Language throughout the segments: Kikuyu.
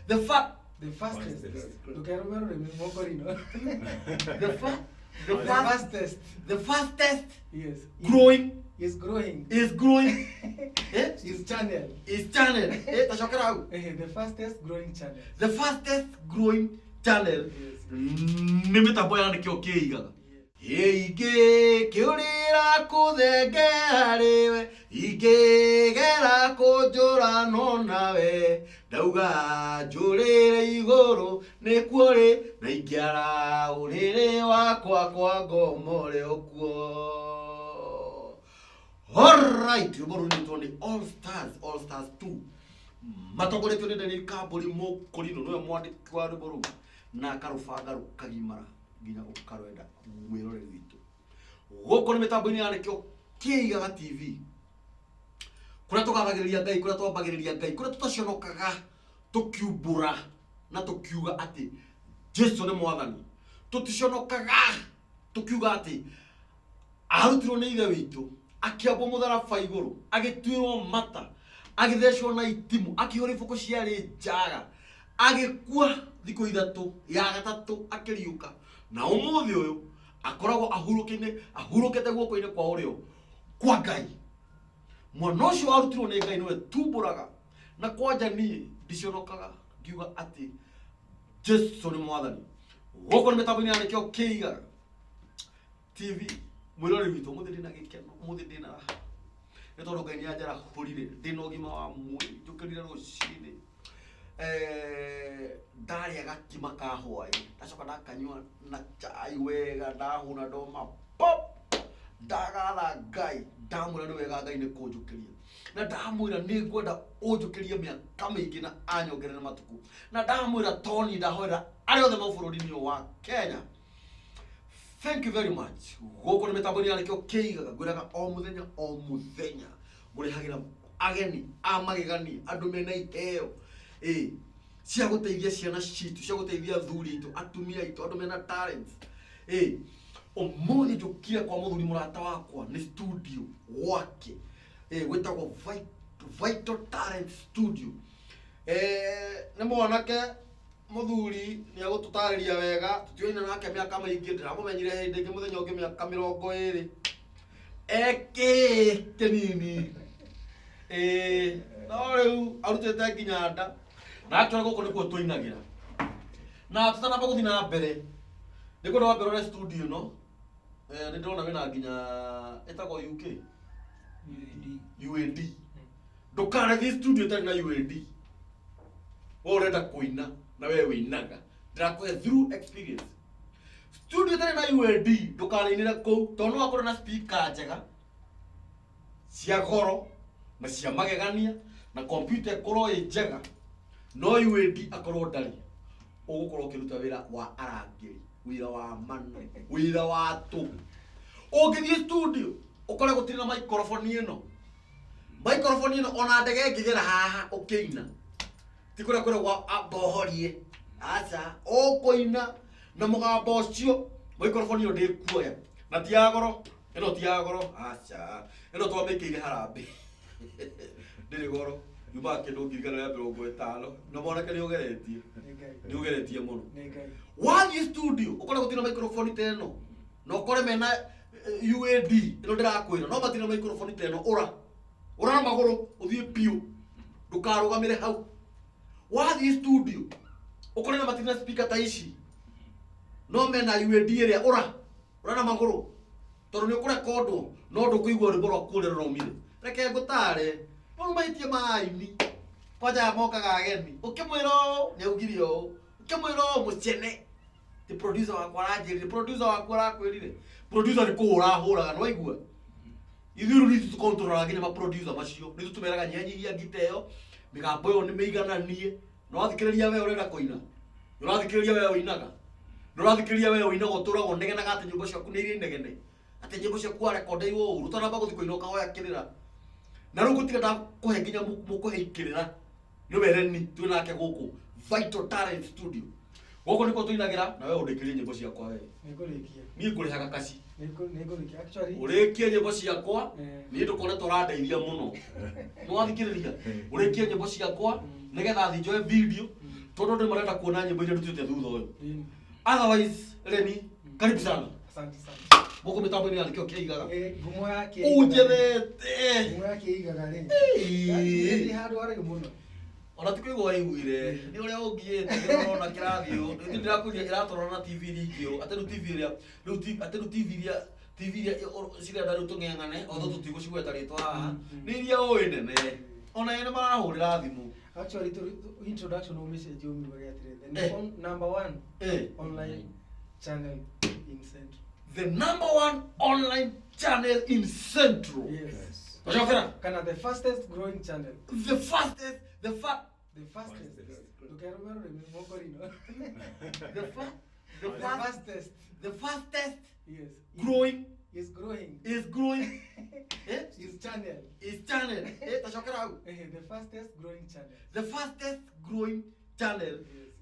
The fa The fastest. Fastest. Ndũkerũme rũrĩmĩ mũkorino. the fa the The fast fastest. the fastest Yes. growing Is growing. is growing eh? Is channel. Is channel eh, tacokera hau. The fastest growing channel. The fastest growing channel. Yes. Nĩ mĩtambo ya nĩkĩo kĩigaga ingĩkĩũrĩra kũthenge harĩwe ingĩgera kũnjũra no nawe ndauga njũrĩre igũrũ nĩkuo rĩ na ingĩara ũrĩrĩ wakwa kwa ngomore ũkuo. Alright, rwĩmbo rũinĩtwo nĩ All Stars, All Stars 2 matongoretio nĩ Daniel Kambũri Mũkũrinũ nĩwe mwandĩki wa rwĩmbo rũu na akarũbanga rũkagimara nginya ũkarwenda mwĩroreri witũ. Gũkũ nĩ mĩtambo-inĩ ya nĩkĩo kĩigaga TV kũrĩa tũgathagĩrĩria Ngai, kũrĩa twambagĩrĩria Ngai, kũrĩa tũtaconokaga tũkiumbũra na tũkiuga atĩ Jesu nĩ mwathani. Tũticonokaga tũkiuga atĩ arutirwo nĩ ithe witũ, akĩambwo mũtharaba igũrũ, agĩtuĩrwo mata, agĩthecwo na itimũ, akĩhũra iboko ciarĩ njaga, agĩkua thikũ 3, ya gatatũ akĩriũka, na ũmũthĩ ũyũ akoragwo ahurũkĩte ahurũkĩte guoko-inĩ kwa ũrĩo kwa Ngai. Mwana ũcio warutirwo nĩ Ngai nĩwe tumbũraga na kwanja niĩ ndiconokaga ngiuga atĩ Jesu nĩ mwathani. Gũkũ nĩ mĩtambo-inĩ ya nĩkĩo kĩigaga TV. Mwĩroreri witũ, ũmũthĩ ndĩna gĩkeno, ũmũthĩ ndĩna raha nĩ tondũ Ngai nĩ anjarahũrire ndĩna ũgima wa mwĩrĩ. Njũkĩrire rũcinĩ, ndarĩa gakima ka hwaĩ, ndacoka ndakanyua na chai wega, ndahũna ndoma pop, ndagatha Ngai, ndamwĩra nĩ wega Ngai nĩ kũnjũkĩria, na ndamwĩra nĩ ngwenda ũnjũkĩrie mĩaka mĩingĩ na anyongerere matukũ, na ndamwĩra toni ndahoera arĩa othe mau bũrũri-inĩ ũyũ wa Kenya. Thank you very much. Gũkũ nĩ mĩtambo-inĩ ya nĩkĩo kĩigaga, ngwĩraga o mũthenya o mũthenya ngũrehagĩra ageni a magegania, andũ mena iheo ĩ cia gũteithia ciana citũ, cia gũteithia athuri aitũ, atumia aitũ, andũ mena talents ĩ. Ũmũthĩ njũkire kwa mũthuri mũrata wakwa nĩ studio gwake ĩ gwĩtagwo Vital Talent Studio. Nĩ mwanake mũthuri nĩ agũtũtarĩria wega, tũtioine nake mĩaka mĩingĩ, ndĩramũmenyire hĩndĩ ĩngĩ mũthenya ũngĩ mĩaka 20 ekĩ kĩnini ĩ, no rĩu arutĩte nginya nda na actually gũkũ nĩkuo tũinagĩra. Na tũtanamba gũthiĩ na mbere nĩ kwenda wambe ũrore studio ĩno. Nĩ ndĩrona wĩna nginya ĩtagwo UK UAD. UAD. Ndũkanathiĩ studio ĩtarĩ na UAD. We ũrenda kũina na we wĩinaga, ndĩrakũhe through experience. Studio ĩtarĩ na UAD ndũkanainĩre kũu, tondũ no akorwo na speaker njega cia goro na cia magegania na computer ĩkorwo ĩ njega, no UAD akorwo ndarĩ, ũgũkorwo ũkĩruta wĩra wa arangĩri, wĩra wa mana, wĩra wa tũhũ. Ũngĩthiĩ studio ũkore gũtirĩ na microphone ĩno, microphone ĩno ona ndege ĩngĩgera haha ũkĩina ti kũrĩa kwĩragwo mbohorie, aca, ũkũina na mũgambo ũcio microphone ĩyo ndĩkuoya, na ti ya goro ĩno, ti ya goro, aca, ĩno twamĩkĩire harambĩ, ndĩrĩ goro, yumaga kĩndũ 150,000. Na mwanake nĩ ũgeretie. Nĩ Ngai. Nĩ ũgeretie mũno. Nĩ Ngai. Wathiĩ studio ũkore gũtirĩ na microphone ta ĩno na ũkore mena UAD ĩno ndĩrakwĩra, no matirĩ na microphone ta ĩno, ũra ũra na magũrũ ũthiĩ biũ, ndũkarũgamĩre hau. Wathiĩ studio ũkore na matirĩ na speaker ta ici no mena UAD ĩrĩa, ũra ũra na magũrũ tondũ nĩ ũkũrekondwo no ndũkũigua rwĩmbo rwaku ũrĩa rũraumire. Reke ngũtare mau mahĩtia ma aini kwanja aya mokaga ageni, ũkĩmwĩra ũũ nĩ augire ũũ, ũkĩmwĩra ũũ mũcene ti producer wakwa aranjĩrire, producer waku arakwĩrire, producer nĩ kũhũra ahũraga nĩ waigua. Ithuĩ rĩu nithuĩ tũkontrolaga nginya ma producer macio, nithuĩ tũmeraga nyihanyihia ngita ĩyo, mĩgambo ĩyo nĩ mĩigananie. Na wathikĩrĩria we ũrenda kũina, nĩ ũrathikĩrĩria we ũinaga, nĩ ũrathikĩrĩria we ũinaga ũtũraga ũnegenaga atĩ nyĩmbo ciaku nĩ iria inegene, atĩ nyĩmbo ciaku warekondeirwo ũru ũtanamba gũthiĩ kũina ũkahoya kĩrĩra, na rĩu gũtirĩ ndakũhe nginya mũkũhe ikĩrĩra. Nĩwe Reni twĩ nake gũkũ Vital Talent Studio, gũkũ nĩkuo tũinagĩra, na we ũndĩkĩrie nyĩmbo ciakwa we. Nĩngũrĩkia. Niĩ ngũrĩhaga kaci. Nĩngũrĩkia. Actually, ũrĩkie nyĩmbo ciakwa. Eh. Niĩ ndũkone tũrandeithia mũno, nĩwathikĩrĩria, ũrĩkie nyĩmbo ciakwa nĩgetha thiĩ njoe video. Tondũ andũ marenda kuona nyĩmbo iria ndutĩte thutha ũyũ. Ĩni. Otherwise, Reni, karibu sana. Asante sana. Gũkũ mĩtambo-inĩ ya nĩkĩo kĩigaga. Eh, ngumo yake. Ũnjethete. Ngumo yake igaga rĩ. Ĩĩ. Nĩ handũ haraihu mũno. Ona ti kũigua waiguire nĩ ũrĩa ũngiĩte nĩ ũrona kĩrathiĩ ũũ nĩ ndĩrakũria ĩratwarana na TV ringĩ ũũ atĩ rĩu TV ĩrĩa rĩu atĩ rĩu TV iria TV iria cirenda rĩu tũng'eng'ane although tũtigũcigweta rĩtwa haha nĩ iria ũĩ nene ona ene marahũrĩra thimũ. Actually, to introduction ũmĩcenjie ũmiugage atĩrĩ, the Eh. number one Eh. online channel in Central. The number one online channel in Central. Yes. Wacokera. Kana the fastest growing channel. The fastest, the fa The fastest. Fastest. Ndũkerũme rũrĩmĩ mokorino. the fa the The fast fastest. the fastest Yes. growing Is growing. is growing, eh? Is channel. Is channel, eh? Tacokera hau. Eh, the fastest growing channel. The fastest growing channel. Yes.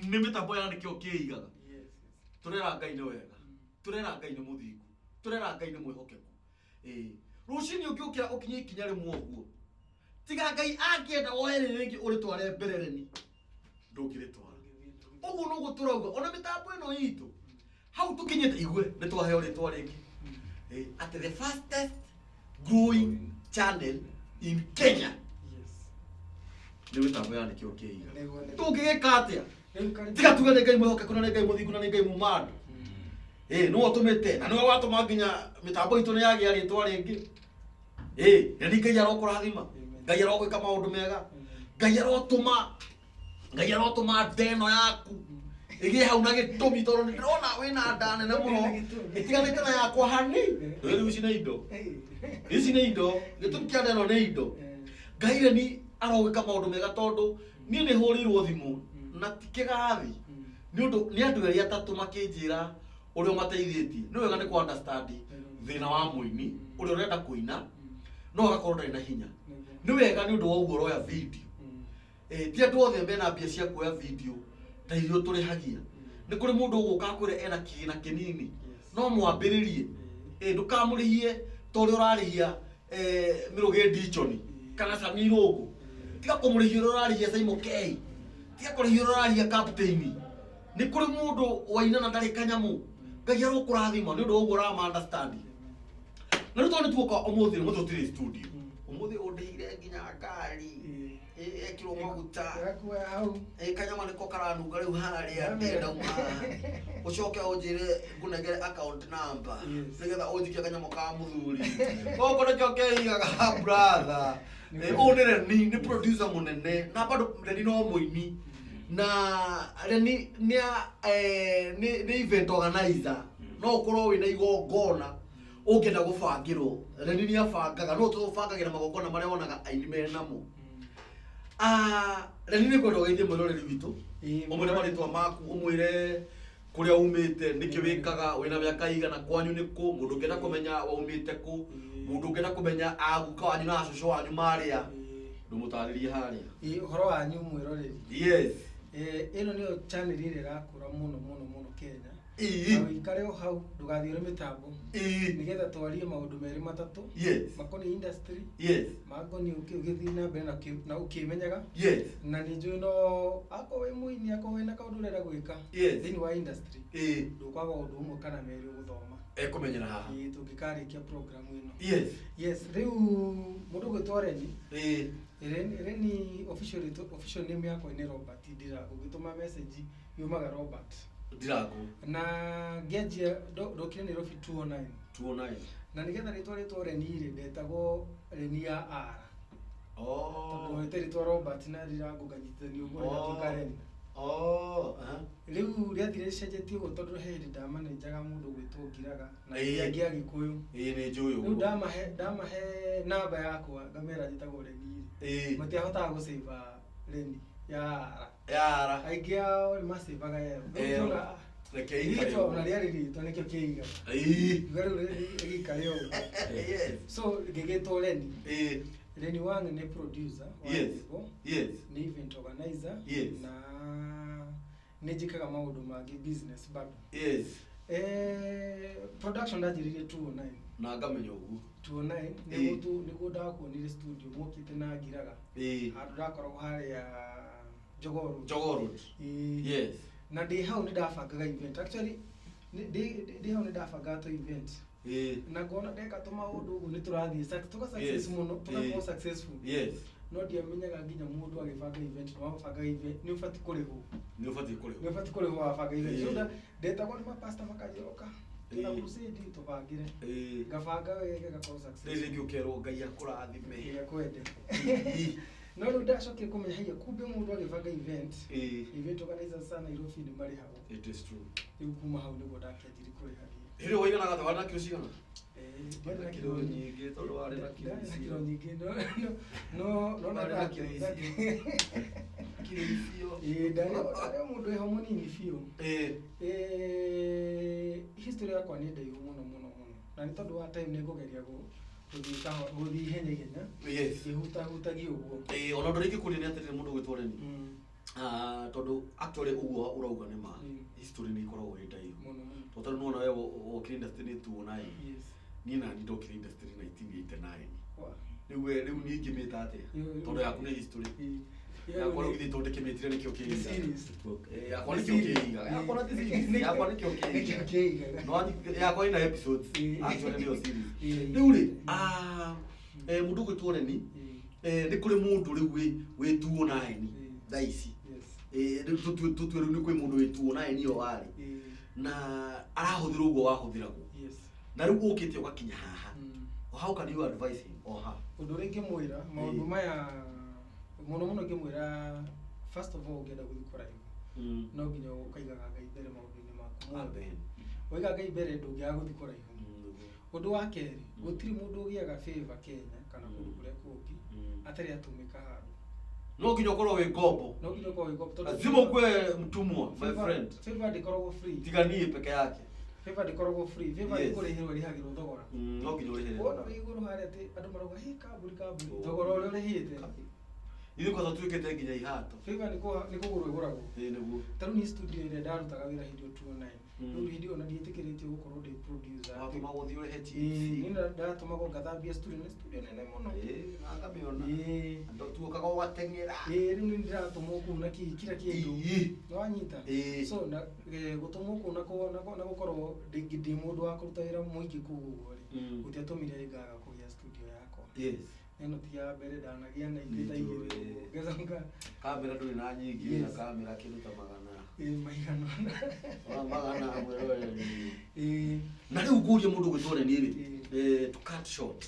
Nĩ mĩtambo ya nĩkĩo kĩigaga. Yes. Yes. Tũrera Ngai nĩ wega, tũrera Ngai nĩ mũthingu, tũrera Ngai nĩ mwĩhokeku. Ĩĩ, rũcinĩ ũngĩũkĩra ũkinye ikinya rĩmwe ũguo, tiga Ngai angĩenda woe rĩrĩ rĩngĩ ũrĩtware mbere reni ndũngĩrĩtwara. Ũguo noguo tũrauga ona mĩtambo ĩno itũ hau tũkinyĩte igue nĩ twaheo rĩtwa rĩngĩ. Ĩĩ, atĩ the fastest growing channel in Kenya Yes. nĩ mĩtambo ya nĩkĩo kĩiga. Nĩguo nĩguo. Tũngĩgĩka atĩa? Rĩu karibu. Tiga tuge nĩ Ngai mwĩhokeku na nĩ Ngai mũthingu na nĩ Ngai muma andũ. Ĩĩ, nĩwe ũtũmĩte na nĩwe watũma nginya mĩtambo itũ nĩ yagĩa rĩtwa rĩngĩ. Ĩĩ, na nĩ Ngai arokũrathima, Amen. Ngai arogwĩka maũndũ mega, Amen. Ngai arotũma, Ngai arotũma nda ĩno yaku ĩgĩe hau na gĩtũmi tondũ nĩ ndĩrona wĩna nda nene mũno ĩtiganĩte na yakwa hani. Rĩu ici nĩ indo, Hey. ici nĩ indo, gĩtũmi kĩa nda ĩno nĩ indo. Eh, Ngai rĩ arogwĩka maũndũ mega tondũ niĩ nĩ hũrĩirwo thimũ na ti kĩgathi nĩ ũndũ nĩ andũ erĩ atatũ makĩnjĩra ũrĩa ũmateithĩtie. Nĩ wega nĩ kũ understand thĩna wa mũini ũrĩa ũrenda kũina no agakorwo ndarĩ na hinya. Nĩguo. Nĩ wega nĩ ũndũ wa ũguo ũroya video. Eh, ti andũ othe mena mbia cia kuoya video ta iria tũrĩhagia. Nĩ kũrĩ mũndũ ũgũka akwĩre ena kĩgĩna kĩnini no mwambĩrĩrie. Eh, ndũkamũrĩhie ta ũrĩa ũrarĩhia, eh, Mĩrũgĩ Ndichoni kana Sami Irũngũ. Tiga kũmũrĩhia ũrĩa ũrarĩhia Simon K, tiga kũrĩhia ũrĩa ũrarĩhia Captain. Nĩ kũrĩ mũndũ waina na ndarĩ kanyamũ. Ngai arokũrathima nĩ ũndũ wa ũguo ũrama understand. Na rĩu tondũ nĩ tuoka ũmũthĩ rĩ, ũmũthĩ tũtirĩ studio, ũmũthĩ ũndĩhire nginya ngari ĩkĩrwo maguta. Yakuoya hau. Ĩ, kanyama nĩko karanunga rĩu harĩa ndĩndauma haha. Ũcoke ũnjĩre ngũnengere account number Yes. nĩgetha ũnjikie kanyamũ ka mũthuri gũkũ nĩkĩo kĩigaga brother. Ĩ, ũyũ nĩ Reni, nĩ producer mũnene na bado Reni no mũini na Reni nĩ eh, nĩ event organizer. No ũkorwo wĩna igongona ũngĩenda gũbangĩrwo, Reni nĩ abangaga, no tũbangagĩra magongona marĩa wonaga aini menamo. Ah, Reni nĩ kwenda ũgeithie mwĩroreri witũ, Ĩĩ, ũmwĩre marĩtwa maku, ũmwĩre kũrĩa umĩte, nĩkĩ wĩkaga, wĩna mĩaka igana, kwanyu nĩ kũ, mũndũ ũngĩenda kũmenya waumĩte kũ, mũndũ ũngĩenda kũmenya aguka wanyu na acũcũ wanyu marĩa, ndũmũtarĩrie harĩa. Ĩĩ, ũhoro wanyu mwĩroreri. Yes. Eh, ĩno nĩyo channel ĩrĩa ĩrakũra mũno mũno mũno Kenya. Na Ĩĩ. ũikare o hau ndũgathiĩ ũrĩ mĩtambo Ĩĩ. nĩgetha twarie maũndũ merĩ matatũ Yes. makoniĩ industry, Yes. makoniĩ ũgĩthiĩ na mbere na na ũkĩmenyaga. Yes. Na nĩ njũĩ no akorwo wĩ mũini, akorwo wĩna kaũndũ ũrenda gwĩka Yes. thĩinĩ wa industry, Ĩĩ. ndũkwaga ũndũ ũmwe kana merĩ ũgũthoma. Ekũmenyera haha. Ĩĩ, tũngĩkarĩkia program ĩno. Yes. Yes, rĩu mũndũ ũgwĩtwo Reni. Ĩĩ. Reni official official name yakwa nĩ Robert Ndirago. Ũgĩtũma message yumaga Robert. Ndirango. Na ngĩanjia ndokire Nairobi 209. 209. Na nĩgetha rĩtwa rĩtwo Reni rĩ, ndetagwo Reni ya R. Oh. Tondũ rĩtwa Robert na Ndirango nganyitithanio ũguo rĩgatuĩka Reni. Oh. Aha. Rĩu rĩathire rĩcenjetie ũguo tondũ he hĩndĩ ndamanenjaga mũndũ ũgwĩtwo Ngiraga na Ĩĩ. angĩ a Gĩkũyũ. Ĩĩ, nĩ njũĩ Rĩu ũguo. ndamahe namba yakwa ngamera njĩtagwo Reni rĩ. Ĩĩ. Matiahotaga gũcĩba Reni ya R. Yara. Aingĩ ao nĩ macĩbaga ero. Rĩu Ero. ngĩona, ah, Reke ikare rĩtwa ũguo. ona rĩarĩ rĩtwa nĩkĩo kĩigaga. Ĩĩ. Ngiuga rĩu rĩgĩikare ũguo. Yes. So ngĩgĩtwo Reni. Ĩĩ. Reni Wang nĩ producer wa Yes. nyĩmbo, Yes. nĩ event organizer Yes. na nĩ njĩkaga maũndũ mangĩ business bado. Yes. Eh, production ndanjĩrĩirie 209. Na ngamenya ũguo. 209 Ĩĩ. nĩguo nĩguo ndakuonire studio mokĩte na ngiraga. Ĩĩ. Handũ ndakoragwo harĩa Jogoo Road. Jogoo Road. Ĩĩ. Yes. Na ndĩ hau nĩ ndabangaga event actually, ndĩ hau nĩ ndabangaga tũ event na ngona ndeka tũmaũndũ ũguo nĩ tũrathiĩ tũka success mũno, tũgakorwo successful. No ndiamenyaga nginya mũndũ agĩbanga event, nĩ wabanga event nĩ ũbatiĩ kũrĩhwo. Nĩ ũbatiĩ kũrĩhwo. Nĩ ũbatiĩ kũrĩhwo wabanga event. So ndetagwo nĩ mapasta makanjĩra ũka twĩna crusade tũbangĩre. Ngabanga wega ĩgakorwo Rĩrĩ successful. rĩngĩ ũkerwo Ngai akũrathime. Ngai akwende. No rĩu ndacokire kũmenya haiya kumbe mũndũ agĩbanga event, event organizers sana Nairobi nĩ marĩhagwo. It is true. Rĩu kuma hau nĩguo ndakĩanjirie kũrĩhagia. Hĩndĩ ĩyo waiganaga atĩa? Warĩ na kiro cigana? Ndiarĩ na Na kiro kiro nyingĩ tondũ warĩ na kiro Ndiarĩ na icio. kiro nyingĩ, no Warĩ na kiro icio. Kiro icio. Ĩĩ, ndarĩ o mũndũ wĩho mũnini biũ. History yakwa nĩ ndaihu mũno mũno mũno, na nĩ tondũ wa time nĩ ngũgeria gũthiĩ kahora, gũthiĩ ihenya ihenya, ngĩhutahutagia ũguo. Ĩĩ, ona ũndũ ũrĩa ingĩkũria nĩ atĩrĩrĩ, mũndũ ũgwĩtwo Reni. Ah, tondũ actually ũguo ũrauga nĩ ma. History nĩ ĩkoragwo ĩ ndaihu. Mũno mũno. Tondũ tarĩu nĩwona we wokire industry nĩ 2009. Yes. Niĩ nani ndokire industry 1989. Wa. Rĩu we rĩu niĩ ingĩmĩta atĩa? Tondũ yaku nĩ history. Yakwa rĩu githĩ tondũ ndĩkĩmĩtire nĩkĩo Nĩ kĩiga. series. Yakwa nĩkĩo kĩiga. Yakwa na ti series. Yakwa nĩkĩo kĩiga. Nĩkĩo kĩigaga. No yakwa ina episodes. Actually nĩyo series. Rĩu rĩ, ah, mũndũ ũgwĩtwo Reni, nĩ kũrĩ mũndũ rĩu wĩ 209 thaa ici. Rĩu tũtue rĩu nĩ kwĩ mũndũ wĩ 209 ĩyo warĩ. Na arahũthĩra ũguo wahũthĩragwo. Na rĩu ũkĩte ũgakinya haha. How can you advise him or her? Ũndũ ũrĩa ingĩmwĩra maũndũ maya mũno mũno ingĩmwĩra, first of all, ũngĩenda gũthiĩ kũraihu no nginya ũkaigaga Ngai mbere maũndũ-inĩ maku mothe. Amen. Waiga Ngai mbere ndũngĩaga gũthiĩ kũraihu. Ũndũ wa kerĩ, gũtirĩ mũndũ ũgĩaga favor Kenya kana kũndũ kũrĩa kũngĩ atarĩ atũmĩka handũ. No nginya ũkorwo wĩ ngombo. No nginya ũkorwo wĩ ngombo, tondũ Lazima ukuwe mtumwa, my friend. Favor ndĩkoragwo free. Tiga niĩ peke yake. Favor ndĩkoragwo free. Favor nĩ kũrĩhĩrwo ĩrĩhagĩrwo thogora. No nginya ũrĩhĩre. Wona wĩ igũrũ harĩa atĩ andũ marauga hĩ kambuni kambuni, thogora ũrĩa ũrĩhĩte. Ithuĩ kwanza tuĩkĩte nginya ihato. Favor nĩ kũgũrwo ĩgũragwo. Ĩĩ nĩguo. Ta rĩu niĩ studio ĩrĩa ndarutaga wĩra hĩndĩ ĩyo 209. Rĩu hĩndĩ ĩyo ona ndiĩtĩkĩrĩtio gũkorwo ndĩ producer. Watũmagwo ũthiĩ ũrĩhe Ĩĩ, niĩ chips. ndatũmagwo ngathambia studio, nĩ studio nene mũno. Ĩĩ, na ngamĩona. Andũ tuokaga ũgateng'era. Ĩĩ, rĩu nĩ ndĩratũmwo kũu na kira kĩndũ. Nĩwanyita? So na gũtũmwo kũu na gũkorwo ndĩ mũndũ wa kũruta wĩra mũingĩ kũu ũguo rĩ, gũtiatũmire ngaga kũgĩa studio yakwa. Ĩno ti ya mbere ndanagĩa na ingĩ ta igĩrĩ ũguo. Ngacoka Kamera ndũrĩ na nyingĩ, na kamera kĩndũ ta magana. Ĩĩ, maigana ũna. Ona magana mwĩroreri. Ĩĩ. Na rĩu ngũrie mũndũ ũgwĩtwo Reni rĩ, to cut short.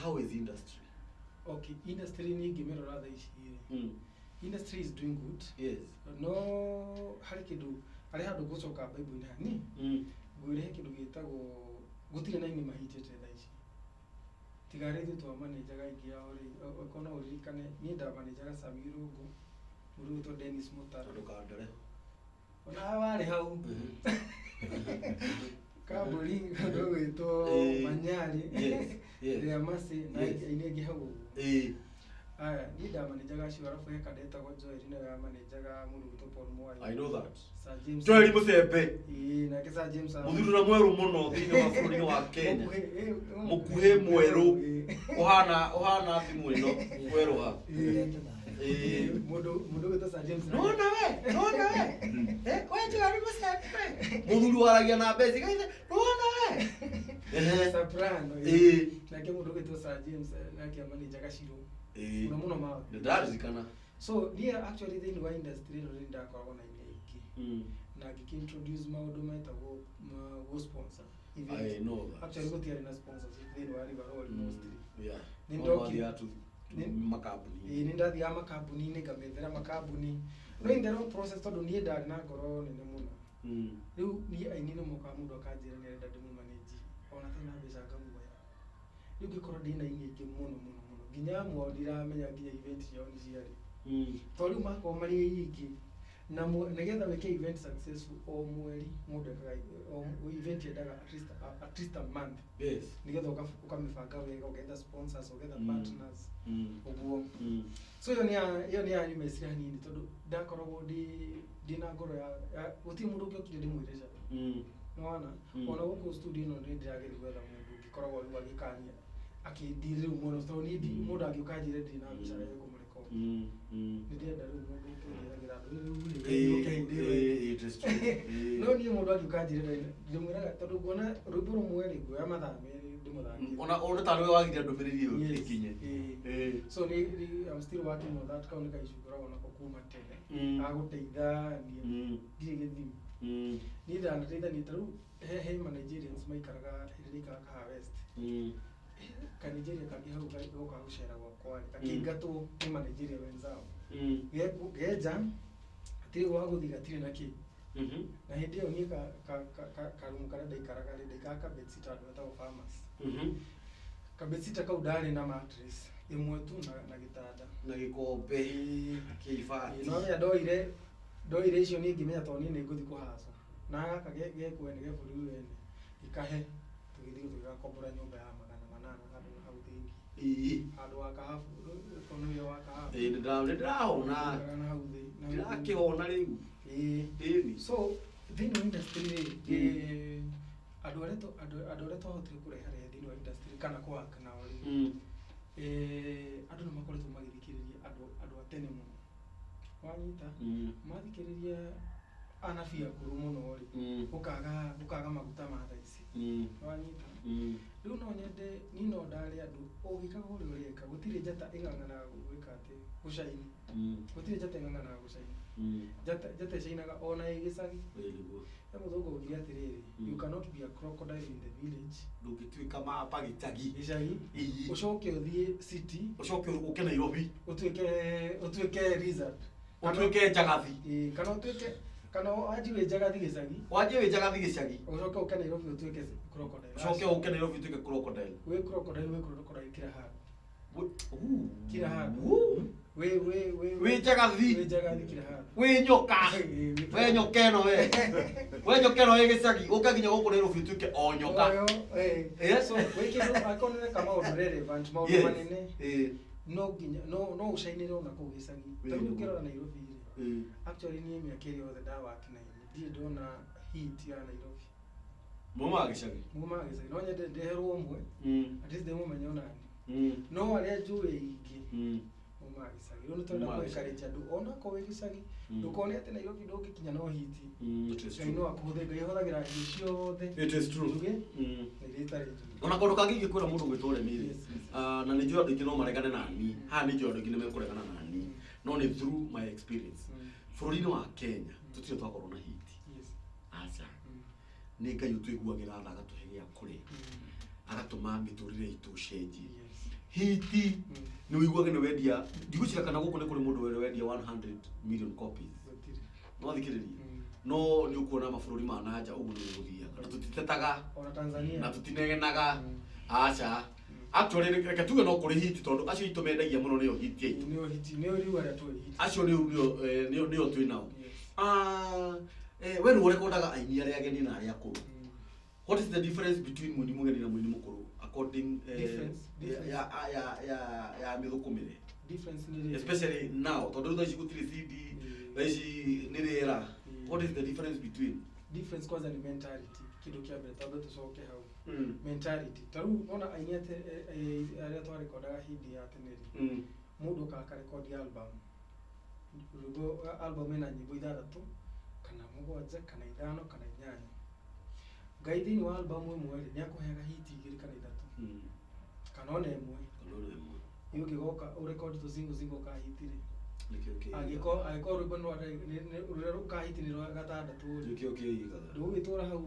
How is industry? Okay, industry nĩ ingĩmĩrora thaa ici rĩ. Industry is doing good. No harĩ kĩndũ, harĩ handũ ngũcoka Bible-inĩ hanini. Ngwĩre he kĩndũ gĩtagwo gũtirĩ na aini mahitĩte thaa ici. Tiga rĩ ithuĩ twamanejaga aingĩ ao rĩ, okorwo no ũririkane niĩ ndamanejaga Sami Irũngũ, mũndũ ũgwĩtwo Dennis Mũtara. Ndũkandore. Ona warĩ hau. Kambũri mũndũ ũgwĩtwo Manyari. Rĩa Mercy na aini angĩ hau ũguo. Aya, niĩ ndamanejaga acio, arabu he kanda etagwo Joel nĩwe wamanejaga mũndũ ũgwĩtwo Paul Mwai. I know that. Sir James. Joel Mũcembe. Ĩĩ, nake Sir James Mũthuri na mwerũ mũno thĩinĩ wa bũrũri wa Kenya. Mũkuhĩ, Mũkuhĩ mwerũ. Ũhana ũhana thimũ ĩno kwerũha. Ĩĩ. Mũndũ ũgwĩtwo Sir James. Nona we, nona we. We Joel Mũcembe. Mũthuri waragia na mbeca gaithe. Nona we. Soprano. Ĩĩ. Nake mũndũ ũgwĩtwo Sir James nake amanejaga Shiro. Mũno mũno mawe. Nĩndaririkana. So niĩ actually thĩinĩ wa industry ĩno nĩ ndakoragwo na aini aingĩ. Na ngĩkĩ-introduce maũndũ metagwo go sponsor event. I know that. Actually gũtiarĩ na sponsorship thĩinĩ wa River Road mostly. Nĩ Nĩ ndokire- ndokire makambuni. Ĩĩ, nĩ ndathiaga makambuni-inĩ ngamethera makambuni. No in the long process tondũ niĩ ndarĩ na ngoro nene mũno. Rĩu niĩ aini nĩ mokaga mũndũ akanjĩra nĩ arenda ndĩmũmanage ona atarĩ na mbeca ngamuoya. Rĩu ngĩkorwo ndĩna aini aingĩ mũno mũno mũno nginya amwe ao ndiramenya nginya event ciao nĩ ciarĩ. Tondũ rĩu makorwo marĩ aingĩ na nĩgetha wĩke event successful o mweri mũndũ ekaga o event yendaga at least a month. Nĩgetha ũkamĩbanga wega, ũgetha sponsors, ũgetha partners ũguo. So ĩyo nĩ ya ĩyo nĩ ya meciria hanini tondũ ndakoragwo ndĩ na ngoro ya gũtirĩ mũndũ ũngĩokire ndĩmwĩre ca. Nĩwona? Ona gũkũ studio ĩno nĩ ndĩrageria gwetha mũndũ ũngĩkoragwo rĩu agĩkania akĩndi rĩu mũno tondũ niĩ mũndũ angĩũka anjĩre ndirĩ na mbeca reke kũmũrekondi. kũrecord. Nĩ ndĩrenda rĩu mũndũ ũkĩnjĩragĩra andũ rĩu rĩ, ũke hĩndĩ ĩyo ĩngĩ. It is true. No niĩ mũndũ angiũka anjĩre ndĩmwĩraga tondũ nguona rwĩmbo rũmwe rĩ nguoya mathaa merĩ ndĩmũthakie. Ona tarĩ we wagiria ndũmĩrĩri ĩyo Yes. ĩkinye. Ĩĩ. So I'm still working on that. Kau nĩ ka issue ngoragwo nako kuma tene. Gagũteithania ndirĩ gĩthimi. Niĩ ndanateithania ta rĩu he ma Nigerians maikaraga hĩndĩ ĩrĩa ndaikaraga Kahawa West. Ka Nigeria kangĩ hau goka gũcera gwakwa rĩ, gakĩingatwo nĩ ma Nigeria wenzao. Genja gatirĩ gwa gũthiĩ gatirĩ na kĩ. Na hĩndĩ ĩyo niĩ karumu karĩa ndaikaraga rĩ, ndaikaraga ka bedsitter handũ hetagwo Farmers. Ka bedsitter kau ndarĩ na mattress ĩmwe tu na gĩtanda. Na gĩkombe Ĩĩ. kĩa ibati. No rĩrĩa ndoire icio niĩ ngĩmenya tondũ niĩ nĩngũthiĩ kũhaca. Na gaka ge kwene ge bũrũri wene gĩkahe tũgĩthiĩ tũgĩgakombora nyũmba ya 800 handũ hau thĩinĩ. Handũ wa kahabu, tondũ nĩwe wa kahabu. Ĩĩ, nĩndĩrahona. Tũikaraga na hau thĩ- na hau thĩinĩ. Ndĩrakĩhona rĩu. Ĩĩ. Ĩni. So thĩinĩ wa industry rĩ, andũ arĩa andũ arĩa twahotire kũreharehe thĩinĩ wa industry kana kũ-work nao rĩ, andũ nĩ makoretwo magĩthikĩrĩria andũ a tene mũno. Wanyita? Mathikĩrĩria anabii akũrũ mũno rĩ, gũkaga maguta ma thaa ici. Wanyita? Rĩu no nyende niĩ no ndare andũ ũgĩkaga ũrĩa ũreka gũtirĩ njata ĩng'ang'anaga gwĩka atĩ gũcaini. Gũtirĩ njata ĩng'ang'anaga gũcaini. Njata ĩcainaga ona ĩ gĩcagi. Ĩĩ, nĩguo. He mũthũngũ augire atĩrĩrĩ, you cannot be a crocodile in the village. Ndũngĩtuĩka mapa gĩcagi. Gĩcagi. Ĩĩ. Ũcoke ũthiĩ city. Ũcoke ũke Nairobi. Ũtuĩke lizard. Ũtuĩke njagathi. Ĩĩ, kana ũtuĩke, kana wanjie wĩ njagathi gĩcagi. Wanjie wĩ njagathi gĩcagi. Ũcoke ũke Nairobi ũtuĩke crocodile. Ũcoke ũke Nairobi ũtuĩke crocodile. Wĩ crocodile, wĩ crocodile kila handũ. Kila handũ. Wĩ njagathi. Wĩ njagathi kila handũ. Wĩ nyoka. Ĩĩ, wĩ We nyoka ĩno we. We nyoka ĩno ĩ gĩcagi. Ũke nginya gũkũ Nairobi ũtuĩke o nyoka. Oyo, ĩĩ. Yes. So, wĩ kĩndũ, angĩkorwo nĩ ũreka maũndũ relevant, maũndũ Yes. manene. Ĩĩ. No nginya, no ũcainĩre ona kũu gĩcagi. Ta rĩu Ĩĩ. ũngĩrora Nairobi rĩ. Ĩĩ. Actually niĩ mĩaka ĩrĩa yothe ndawaki na ini, ndirĩ ndona heat ya Nairobi. Mumaga gĩcagi. Mumaga gĩcagi. No nyende ndeherwo ũmwe, at least ndĩmũmenye onani. No arĩa njũĩ aingĩ, mumaga gĩcagi. Rĩu nĩ tũrenda Mumaga kũ encourage andũ, ona okorwo wĩ gĩcagi, ndũkone atĩ Nairobi ndũngĩkinya no hiti. It is Ngai true. no akũhũthĩre, Ngai ahũthagĩra indo ciothe. It is true. Njuge, na iria itarĩ njuge. Ona kaũndũ kangĩ ingĩkwĩra mũndũ gwĩtwo ũremi rĩ, Yes, yes, yes. na nĩ njũĩ andũ aingĩ no maregane nani. Haha nĩ njũĩ andũ aingĩ nĩ mekũregana nani. No nĩ through my experience. Bũrũri-inĩ wa Kenya, tũtirĩ twakorwo na hiti. Yes. Aca. Nĩ Ngai ũtũiguagĩra tha agatũhe gĩa kũrĩa. Agatũma mĩtũrĩre itũ ĩcenjie. Yes. Hiti, nĩ ũiguage nĩ wendia, ndigwĩciria kana gũkũ nĩ kũrĩ mũndũ ũrĩ wendia 100 million copies. Gũtirĩ. No thikĩrĩrie. No nĩ ũkuona mabũrũri ma na nja ũguo nĩguo gũthiaga. Na tũtitetaga. Ona Tanzania. Na tũtinegenaga. Aca. Actually, reke tuge no kũrĩ hiti tondũ acio aitũ mendagia mũno nĩo hiti aitũ. Nĩo hiti, nĩo rĩu arĩa tũĩ hiti. Acio nĩo twĩ nao. Yes. We nĩwe ũrekondaga aini arĩa ageni na arĩa akũrũ. What is the difference between mũini mũgeni na mũini mũkũrũ according, Difference, difference. ya mĩthũkũmĩre? Difference nĩ rĩrĩ. Especially now, tondũ rĩu thaa ici gũtirĩ CD, thaa ici nĩ rĩera. What is the difference between? Difference kwanza ni mentality. Kĩndũ kĩa mbere twambe tũcoke hau. Mentality. Ta rĩu wona aini arĩa twarekondaga hĩndĩ ya tene rĩ, mũndũ okaga akarekondi album. Rwĩmbo, album ĩna nyĩmbo ithathatũ, kana mũgwanja, kana ithano, kana inyanya. Ngai thĩinĩ wa album ĩmwe rĩ, nĩ akũheaga hit igĩrĩ kana ithatũ. Kana ona ĩmwe. Kana ona ĩmwe. Ĩ ũngĩgoka ũrekondi tũ single single ũkahiti rĩ. Nĩkĩo kĩigaga. Angĩkorwo rwĩmbo nĩ rwa rũrĩa rũkahiti nĩ rwa gatandatũ rĩ. Nĩkĩo kĩigaga. Ndũgũgĩtũra hau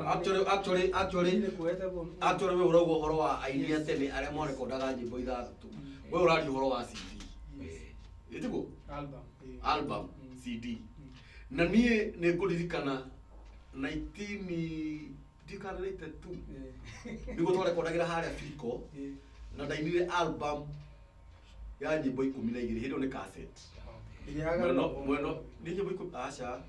Actually, actually, actually, Nĩ kuoete actually we ũrauga ũhoro wa aini a tene arĩa marekondaga nyĩmbo ithathatũ. We ũraria ũhoro wa CD. Yes. Ĩtiguo? Album, ĩĩ. Album, CD. Na niĩ nĩ ngũririkana nineteen, ndiũĩ kana 92. Nĩguo twarekondagĩra harĩa Firiko, na ndainire album ya nyĩmbo 12, hĩndĩ ĩyo nĩ cassette. Ĩrĩa ya Mwena, Ghana. mwena, nĩ nyĩmbo ikũmi, aca.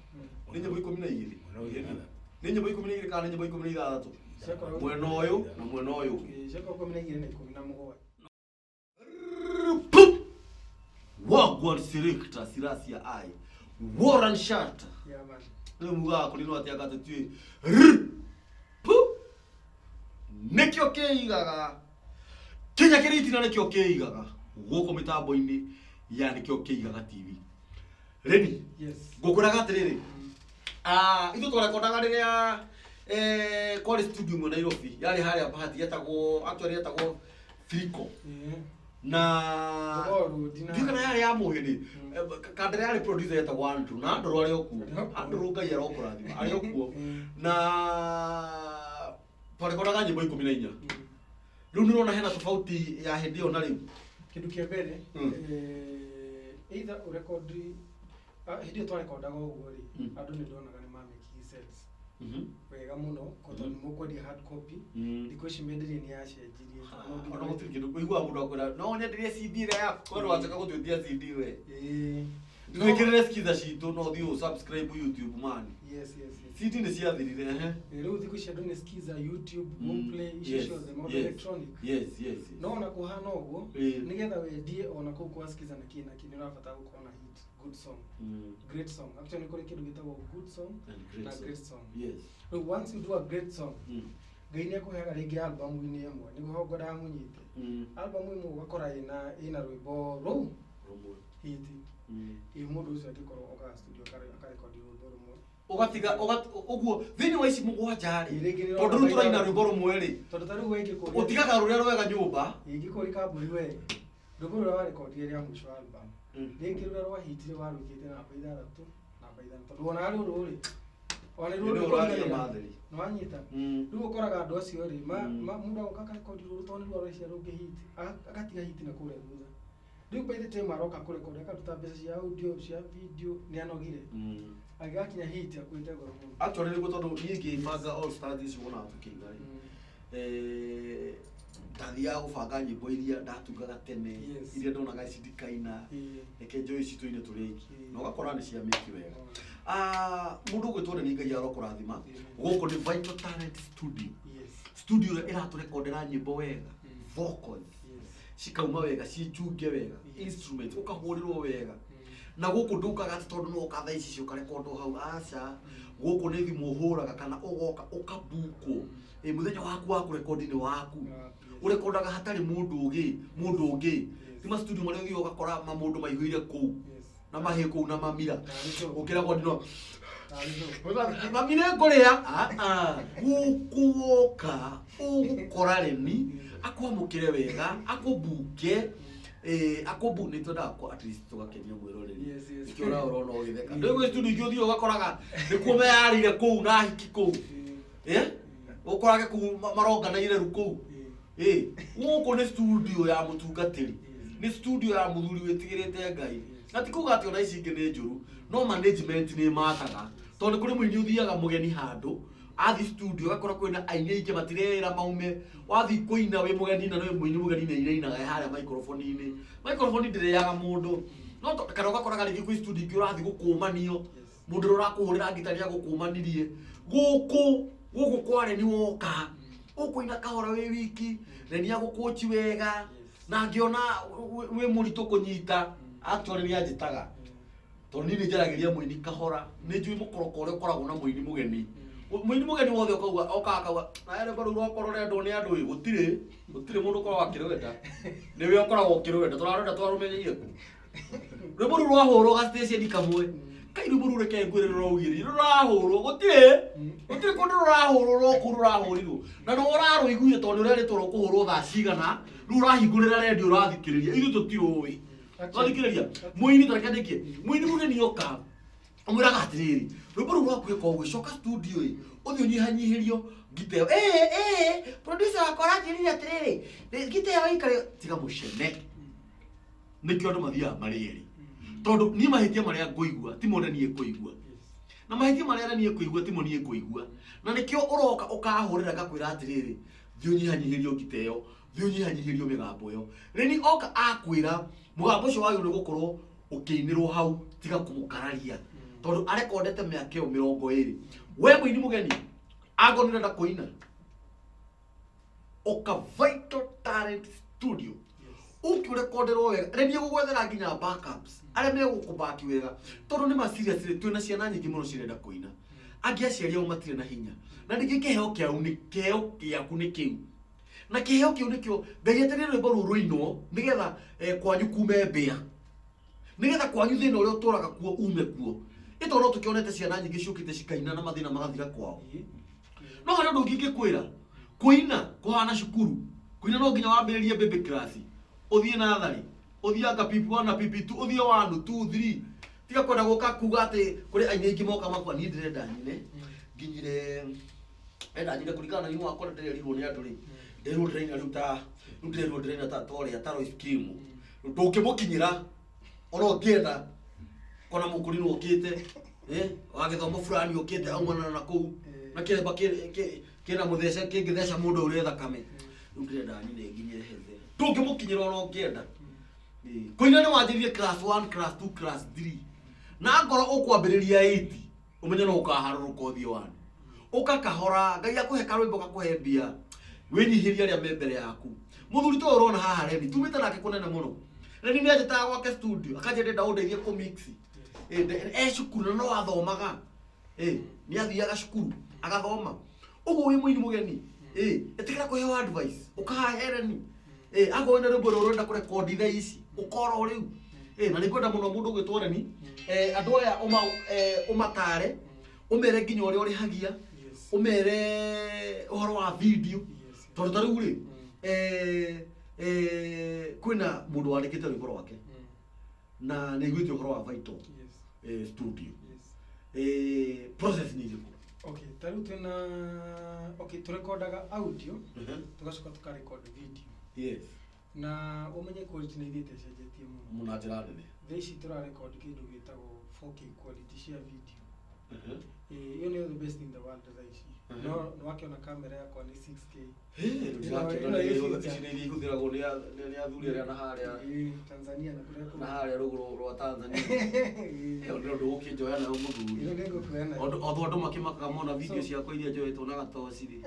Nĩ nyĩmbo 12. Mwena ũyũ ithathatũ. Nĩ nyĩmbo 12 kana nĩ nyĩmbo 16? Ciakoragwo Mwena ũyũ na mwena ũyũ ũngĩ. Ĩĩ, ciakoragwo 12 na 17. Wagwan Selector, Sirasia I. Warren Shatta. Yeah, man. Rĩu mugaga kũrĩ no atĩa gatĩ tuĩ. R. Pu. Nĩkĩo kĩigaga. Kĩnya kĩrĩ itina nĩkĩo kĩigaga. Gũkũ mĩtambo-inĩ Ya nĩkĩo kĩigaga TV. Reni, Yes. ngũkwĩraga atĩrĩrĩ, Mm. Ithuĩ twarekondaga rĩrĩa kwarĩ studio ĩmwe Nairobi yarĩ harĩa Bahati, yetagwo, actually yetagwo Friko. Na Jogoo Road na- ndiũ kana yarĩ ya Mũhĩndĩ. Mm. Kandere yarĩ producer yetagwo Andrew, na Andrew arĩ o kuo. Arĩ o kuo. Andrew Ngai arokũrathima, arĩ o kuo. Na twarekondaga nyĩmbo 14. Rĩu nĩ ũrona hena tofauti ya hĩndĩ ĩyo na rĩu. Kĩndũ kĩa mbere, either ũrekondi, hĩndĩ ĩyo twarekondaga ũguo rĩ, andũ nĩ ndonaga nĩ ma make sense wega mũno, tondũ nĩ mũkwendia hard copy. Thikũ ici mĩenderie nĩ yacenjirie. No nginya Ona gũtirĩ kĩndũ kũiguaga mũndũ akwĩra no nyenderie CD ĩrĩa yaku, we ndũgacoka gũtwĩtia CD we. Ĩĩ. Twĩkĩrĩre skiza citũ no ũthiĩ ũ subscribe YouTube man. Yes. CD nĩ ciathirire, ehe. Rĩu thikũ ici andũ nĩ skiza, YouTube, Boomplay, icio ciothe maũndũ electronic. Yes. No ona kũhana ũguo, nĩgetha wendie ona kũu kwa skiza na kĩ na kĩ, nĩ ũrabatara gũkorwo na hit, good song. Great song. Actually nĩ kũrĩ kĩndũ gĩtagwo good song And great na song. great song. Yes. Rĩu once you do a great song, Ngai nĩ akũheaga rĩngĩ album-inĩ ĩmwe, nĩguo ngwendaga mũnyite. Album ĩmwe ũgakora ĩna rwĩmbo rũu Rũmwe. hit. Ĩ mũndũ ũcio angĩkorwo okaga studio akarekondi rwĩmbo rũmwe. Ũgatiga, ũguo thĩinĩ wa ici mũgwanja rĩ, Ĩ, rĩngĩ nĩ tondũ rĩu tũraina rwĩmbo rũmwe rĩ, Tondũ ta rĩu we ingĩkũria ũtigaga rũrĩa rwega nyũmba. Ingĩkũria kambuni we, rwĩmbo rũrĩa warekondire rĩa mũico wa album, rĩngĩ rũrĩa rwahitire warwĩkĩte namba ithathatũ, namba ithano. Tondũ wona rũrũ rĩ, ona rũrũ Nĩ ũraria rũkũriganĩra. matheri. Nĩ wanyita? Rĩu ũkoraga andũ acio rĩ, mũndũ agoka akarekondi rũrũ tondũ nĩruo areciria rũngĩ hit, agatiga hit na kũrĩa thutha. Rĩu by the time aroka kũrekondi akaruta mbeca cia audio, cia video, nĩ anogire. Agĩgakinya hit akuĩte ngoro mũno. Actually nĩguo, tondũ niĩ ngĩbanga All Stars ici wonaga tũkĩina rĩ, ndathiaga gũbanga nyĩmbo iria ndatungaga tene, iria ndonaga ici ndikaina, reke njoe ici tũine tũrĩ aiki. Na ũgakora nĩ cia mĩki wega. Mũndũ ũgwĩtwo nĩ Ngai arokũrathima. Gũkũ nĩ Vital Talent Studio. Studio ĩrĩa ĩratũrekondera nyĩmbo wega, vocals cikauma wega, cinjunge wega, instrument ũkahũrĩrwo wega. Na gũkũ ndũkaga atĩ tondũ no ũka thaa ici ũkarekondwo hau, aca. Gũkũ nĩ thimũ ũhũraga kana ũgoka ũkabukwo. Mũthenya waku wa kũrekondi nĩ waku. Ũrekondaga hatarĩ mũndũ ũngĩ, mũndũ ũngĩ. Ti ma studio marĩa ũthiaga ũgakora mamũndũ maihũire kũu. Na mahĩ kũu na mamira. Ũkĩragwo ndino. Mami nĩ ngũrĩa. Gũkũ woka ũgũkora Remi, akwamũkĩre wega, akũbuke. Akũbu nĩ twendaga at least tũgakenia mwĩroreri. Yes. Nĩkĩo ũra ũrona ũgĩtheka. Ndũĩ gwĩ studio ingĩ ũthiaga ũgakoraga nĩkuo meyarĩire kũu na hiki kũu. Ũkorage kũu maronganaire rĩu kũu. Gũkũ nĩ studio ya mũtungatĩri. Nĩ studio ya mũthuri wĩtigĩrĩte Ngai. Na ti kuga atĩ ona ici ingĩ nĩ njũru, no management nĩ ĩmataga. Tondũ nĩ kũrĩ mũini ũthiaga mũgeni handũ, athiĩ studio agakora kwĩna aini aingĩ matirera maume. Wathiĩ kũina wĩ mũgeni na nĩ mũini mũgeni nĩ ainainaga e harĩa microphone-inĩ. Microphone ndĩrĩaga mũndũ. No kana ũgakoraga rĩngĩ kwĩ studio ingĩ ũrathiĩ gũkũmanio, mũndũ ũrĩa ũrakũhũrĩra ngita nĩ agũkũmanirie. Gũkũ, gũkũ kwa Reni woka, ũkũina kahora wĩ wiki, Reni agũkũci wega, na angĩona wĩ mũritũ kũnyita, actually nĩ anjĩtaga. Tondũ niĩ nĩ njaragĩria mũini kahora, nĩ njũĩ mũkoroko ũrĩa ũkoragwo na mũini mũgeni. Mũini mũgeni wothe okaga akauga, na rwĩmbo rũu rwakwa rũrendwo nĩ andũ ĩ, gũtirĩ, gũtirĩ mũndũ ũkoragwo akĩrwenda. Nĩwe ũkoragwo ũkĩrwenda, tũrarwenda twarũmenyeire kũ. Rwĩmbo rũu rwahũrwo ga station kamwe. Kai rwĩmbo rũu reke ngwĩre rũraugire, rũrahũrwo, gũtirĩ, gũtirĩ kũndũ rũrahũrwo no kũu rũrahũrirwo. Na nĩwe ũrarũiguire tondũ nĩ ũrerĩtwo rũkũhũrwo thaa cigana, rĩu ũrahingũrĩra redio ũrathikĩrĩria, ithuĩ tũtiũĩ. Twathikĩrĩria, mũini ta reke ndĩkie, mũini mũgeni oka, ũmwĩraga atĩrĩrĩ, rwĩmbo rũu rwaku ĩka ũguo, coka studio ĩ, ũthiĩ ũnyihanyihĩrio ngita ĩyo. Producer wakwa aranjĩrire atĩrĩrĩ, ngita ĩyo ĩikare, tiga mũcene. Nĩkĩo andũ mathiaga marĩ erĩ. Tondũ niĩ mahĩtia marĩa ngũigua, ti mo niĩ ngũigua. Na mahĩtia marĩa niĩ ngũigua, ti mo niĩ ngũigua. Na nĩkĩo ũroka ũkahũrĩra ngakwĩra atĩrĩrĩ, thiĩ ũnyihanyihĩrio ngita ĩyo, thiĩ ũnyihanyihĩrio mĩgambo ĩyo. Rĩni oka akwĩra, mũgambo ũcio wagĩrĩirwo nĩ gũkorwo ũkĩinĩrwo hau, tiga kũmũkararia. Tondũ arekondete mĩaka ĩyo mĩrongo ĩrĩ. We mũini mũgeni, angorwo nĩ ũrenda kũina, ũka Vital Talent Studio. Ũke ũrekonderwo wega. Rĩni egũgwethera nginya backups, arĩa megũkũbaki wega. Tondũ nĩ ma seriously, twĩna ciana nyingĩ mũno cirenda kũina. Angĩ aciari ao matirĩ na hinya. Na ningĩ kĩheo kĩao nĩ, kĩheo gĩaku nĩ kĩu. Na kĩheo kĩu nĩkĩo Ngai etereire rwĩmbo rũu rũinwo nĩgetha kwanyu kume mbĩa. Nĩgetha kwanyu thĩna ũrĩa ũtũraga kuo ume kuo. Ĩ tondũ no tũkĩonete ciana nyingĩ ciũkĩte cikaina na mathĩna magathira kwao. No harĩ ũndũ ũngĩ ingĩkwĩra, kũina kũhana cukuru. Kũina no nginya wambĩrĩrie baby class, ũthiĩ natharĩ, ũthiĩ anga PP1 na PP2, ũthiĩ 1, 2, 3. Tiga kwenda gũka kuga atĩ kũrĩ aini aingĩ moka makwa niĩ ndĩrenda nyine nginyire ndĩrenda nyine kũringana na ũini wakwa ũrĩa ndĩrerirwo nĩ andũ rĩ, ndĩrerirwo ndĩraina rĩu ta rĩu ndĩrerirwo ndĩraina ta ta ũrĩa ta Royce Kim. Ndũngĩmũkinyĩra ona ũngĩenda kona mũkũrinũ ũkĩte eh, wa gĩthomo fulani ũkĩte aumana na kũu na kĩremba kĩna mũthece kĩngĩtheca mũndũ ũrĩ thakame rĩu ndĩrenda nyine nginyĩre hethe ndũngĩmũkinyĩra ona ũngĩenda. Ĩĩ. Kũina nĩ wanjĩrĩrie class 1 class 2 class 3 na ngoro ũkwambĩrĩria 8 ũmenye no ũkaharũrũka ũthiĩ wani ũka kahora Ngai akũhe karwĩmbo gakũhe mbia wĩnyihĩrie arĩa me mbere yaku. Mũthuri ta ũyũ ũrona haha Reni tumĩte nake kũnene mũno. Reni nĩ anjĩtaga gwake studio akanjĩra ndĩrenda ũndeithie kũ mix. E cukuru na no athomaga. Nĩ athiaga cukuru agathoma. Ũguo wĩ mũini mũgeni ĩtĩkĩra kũheo advice ũkahahe Reni. Akorwo wĩna rwĩmbo rũrũ ũrenda kũrekondi thaa ici ũkora o rĩu. Na nĩ ngwenda mũno mũndũ ũgwĩtwo Reni andũ aya ũmatare ũmere nginya ũrĩa ũrĩhagia ũmere ũhoro wa video tondũ ta rĩu rĩ kwĩna mũndũ wandĩkĩte rwĩmbo rwake na nĩ aiguĩte ũhoro wa Vital studio. Process nĩ ĩrĩkũ? Okay, ta rĩu twĩna okay, tũrekondaga audio tũgacoka tũkarecord video. Na ũmenye quality nĩ ithiĩte ĩcenjetie mũno. Mũno na njĩra nene. Thaa ici tũrarecord kĩndũ gĩtagwo 4K quality cia video. Ĩyo nĩyo the best in the world thaa ici. No nĩwakĩona kamera yakwa nĩ 6K. Ndĩrakĩona ici nĩ iria ihũthĩragwo nĩ athuri arĩa na harĩa Tanzania na kũrĩa na harĩa rũgũrũ rwa Tanzania. Ĩyo nĩ ũndũ ũkĩnjoya nayo mũthuri. Ĩyo nĩngũkuoya nayo. Although andũ makĩmakaga mona video ciakwa iria njoetwo na gatoci rĩ.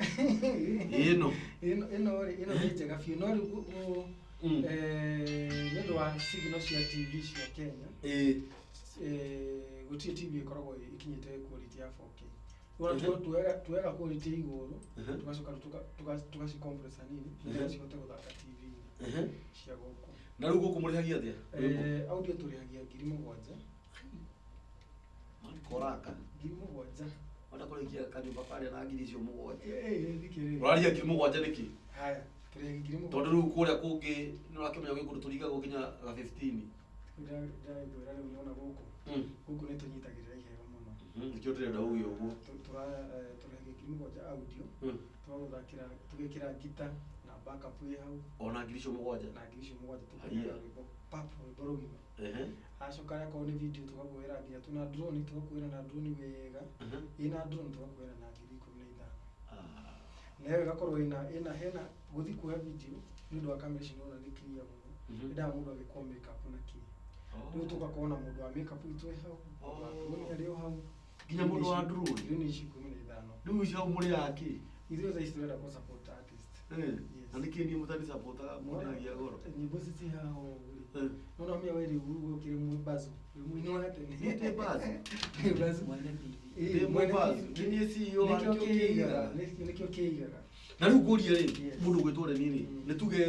Ĩno. Ĩno rĩ, ĩno nĩ njega biũ no rĩu nĩ ũndũ wa signal cia TV cia Kenya. Gũtirĩ TV ĩkoragwo ĩkinyĩte quality ya 4K. Tuoyaga quality igũrũ tũgacoka tũgaci compress hanini nĩgetha cihote gũthaka TV-inĩ cia gũkũ. Na rĩu gũkũ mũrĩhagia atĩa? Audio tũrĩhagia 7,000. Koraka. 7,000. Wenda kũrĩkia kanyũmba karĩa na ngiri icio mũgwanja. Thikĩrĩria. Ũrarĩhia 7,000 nĩkĩ? Haya, tũrĩhagia 7,000. Tondũ rĩu kũrĩa kũngĩ nĩ ũrakĩmenya gwĩ kũndũ tũringagwo nginya ga 15. Ndĩragĩkwĩra rĩu nĩwona gũkũ. Gũkũ nĩ tũnyitagĩrĩra iheo mũno. Nĩkĩo ndĩrenda uge ũguo. Tũrĩhagia 7,000 audio. Tũgagũthakĩra, tũgekĩra ngita na backup ĩ hau. Ona ngiri icio mũgwanja. Na ngiri icio mũgwanja tũkũheo rwĩmbo pap rwĩmbo rũgima. Acoka akorwo nĩ video tũgakuoera nginya tuna drone tũgakuoera na drone wega. Ĩna drone tũgakuoera na 15,000. Na ĩyo ĩgakorwo ĩna hena gũthiĩ kuoya video nĩ ũndũ wa kamera ici nĩwona nĩ clear mũno. Endaga mũndũ agĩkwo makeup na kĩ. Rĩu tũgakorwo na mũndũ wa makeup witũ e hau, mũndũ wa drone arĩ o hau. Nginya mũndũ wa drone? Rĩu nĩ ici 15. Rĩu ici hau mũrĩ akĩ? Ithuĩ thaa ici tũrenda kũ support artist. Na nĩkĩ niĩ mũtani supportaga mũndĩhagia goro? Nyĩmbo ici ci haha ũguo rĩ. Nona mĩa we rĩu ũkĩrĩ mwĩmbazu. Wĩ mũini wa tene. Niĩ ndĩ mbazu. Ndĩ mbazu. Mwene TV. Ndĩ mwĩmbazu. Nĩ niĩ CEO wa Nĩkĩo nĩkĩo kĩigaga. kĩigaga. Nĩkĩo kĩigaga. Na rĩu ngũrie rĩ, mũndũ ũgwĩtwo Reni rĩ, nĩ tuge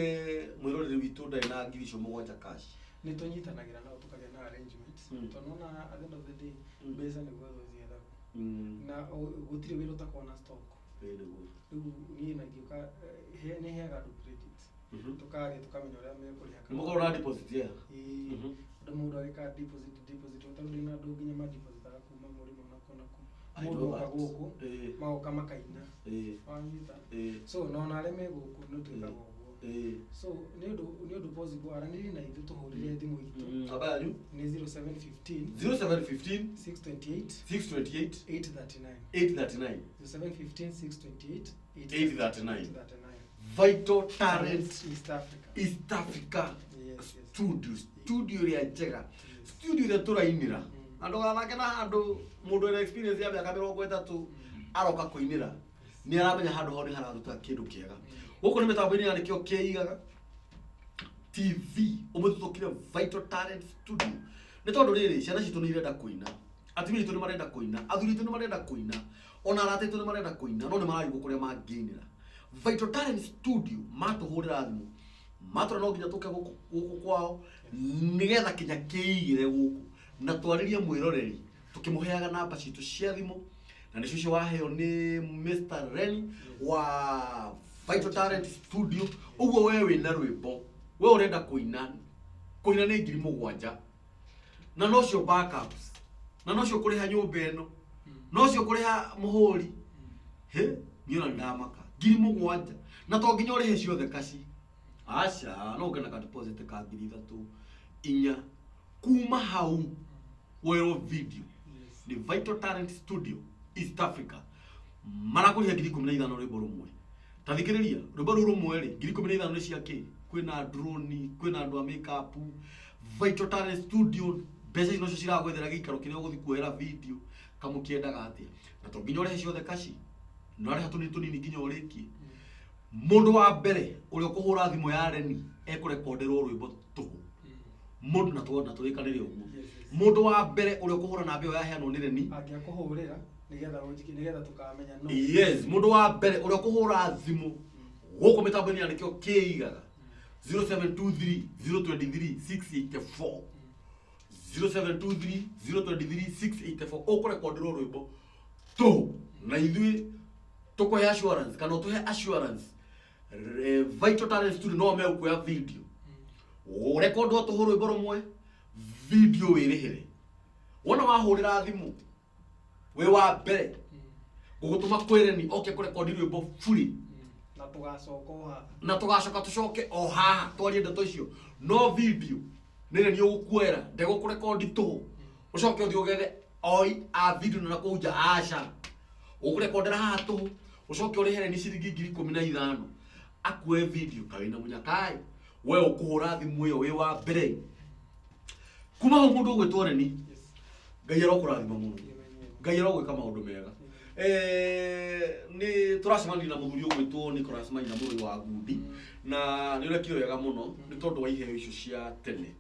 mwĩroreri witũ ndarĩ na 7,000 cash. Nĩ tũnyitanagĩra nao tũkagĩa na arrangements. Tondũ nĩwona at the end of the day mbeca nĩ gwethwo ciethagwo. Na gũtirĩ wĩra ũtakoragwo na stock. Ĩĩ nĩguo. Rĩu niĩ na ngĩũka nĩ heaga andũ credit. Tũkaria tũkamenya ũrĩa mekũrĩha. Nĩ mũkoragwo na deposit ĩyo? Ĩĩ. Andũ mũndũ agĩka deposit tondũ ndĩna andũ nginya ma depositaga kuma mũrĩmo na kũ na kũ. Mũndũ oka gũkũ magoka makaina. Wanyita? So na ona arĩa me gũkũ nĩ twĩkaga ũguo. So nĩ ũndũ possible aranĩria na ithuĩ tũhũrĩre thimũ itũ. Namba yanyu? Nĩ 0715 0715 628 628 839. 839. 0715 628 839. 839. Vital Talent East Africa. East Africa Yes, yes. Studio, studio ĩrĩa njega. Studio ĩrĩa tũrainĩra. Na ndũgathake na handũ mũndũ wĩna experience ya mĩaka 30 aroka kũinĩra. Nĩ aramenya handũ hau nĩ hararuta kĩndũ kĩega. Gũkũ nĩ mĩtambo-inĩ ya nĩkĩo kĩigaga TV ũmũthĩ tũkire Vital Talent Studio. Nĩ tondũ rĩrĩ ciana citũ nĩ irenda kũina. Atumia aitũ nĩ marenda kũina, athuri aitũ nĩ marenda kũina, ona arata aitũ nĩ marenda kũina, no nĩ mararigwo kũrĩa mangĩinĩra. Vital Talent Studio matũhũrĩra thimũ, Matwĩra no nginya tũke gũkũ gũkũ kwao nĩgetha kinya kĩigĩre gũkũ na twarĩrie mwĩroreri tũkĩmũheaga namba citũ cia thimũ na nĩcio icio waheo nĩ Mr. Renny wa Vital Talent Studio. Ũguo we wĩna rwĩmbo, we ũrenda kũina, kũina nĩ 7,000 na nocio backups na nocio kũrĩha nyũmba ĩno, nocio kũrĩha mũhũri. He niĩ ona ndamaka 7,000 na to nginya ũrĩhe ciothe kaci, aca, no ũke na ka deposit ka 3,000 4,000 kuma hau woerwo video nĩ Vital Talent Studio East Africa, marakũrĩha 15,000 rwĩmbo rũmwe. Ta thikĩrĩria, rwĩmbo rũu rũmwe rĩ, 15,000 nĩ cia kĩ? Kwĩna drone, kwĩna andũ a makeup. Vital Talent Studio mbeca ici nocio ciragwethera gĩikaro kĩrĩa ũgũthiĩ kuoera video. Kamũkĩendaga atĩa? Na to nginya ũrĩhe ciothe kaci, no arĩha tũnini tũnini nginya ũrĩkie. Mũndũ wa mbere ũrĩa ũkũhũra thimũ ya Reni ekũrekonderwo rwĩmbo tũhũ mũndũ na tuona tũrĩkanĩre ũguo. Mũndũ wa mbere ũrĩa ũkũhũra namba ĩyo yaheanwo nĩ Reni angĩakũhũrĩra nĩgetha ũnjiki nĩgetha tũkamenya no. Yes, mũndũ wa mbere ũrĩa ũkũhũra thimũ gũkũ mĩtambo-inĩ ya nĩkĩo kĩigaga 0723 023 684, 0723 023 684, ũkũrekonderwo rwĩmbo tũhũ na ithuĩ tũkũhe assurance kana ũtũhe assurance. Vital Talent Studio no megũkuoya video, ũrekondwo tũhũ rwĩmbo rũmwe, video wĩrĩhĩre. Wona wahũrĩra thimũ wĩ wa mbere, ngũgũtũma kwĩreni oke kũrekondi rwĩmbo buri. Na tũgacoka o haha. Na tũgacoka tũcoke o haha twarie ndeto icio, no video nĩ Reni ũgũkuoera, ndegũkũrekondi tũhũ ũcoke ũthiĩ ũgethe oi a video na kũu nja, aca, ũkũrekondera haha tũhũ ũcoke ũrĩhe Reni ciringi 15,000 akuoe video. Kawĩna mũnyakaĩ we ũkũhũra thimũ ĩyo wĩ wa mbere kuma hau mũndũ ũgwĩtwo Reni. Ngai arokũrathima mũno, Ngai arogwĩka maũndũ mega. Nĩ tũracemania na mũthuri ũgwĩtwo Nicholas Maina, mũrũi wa ngundi, na nĩ ũrekire wega mũno nĩ tondũ wa iheo icio cia tene.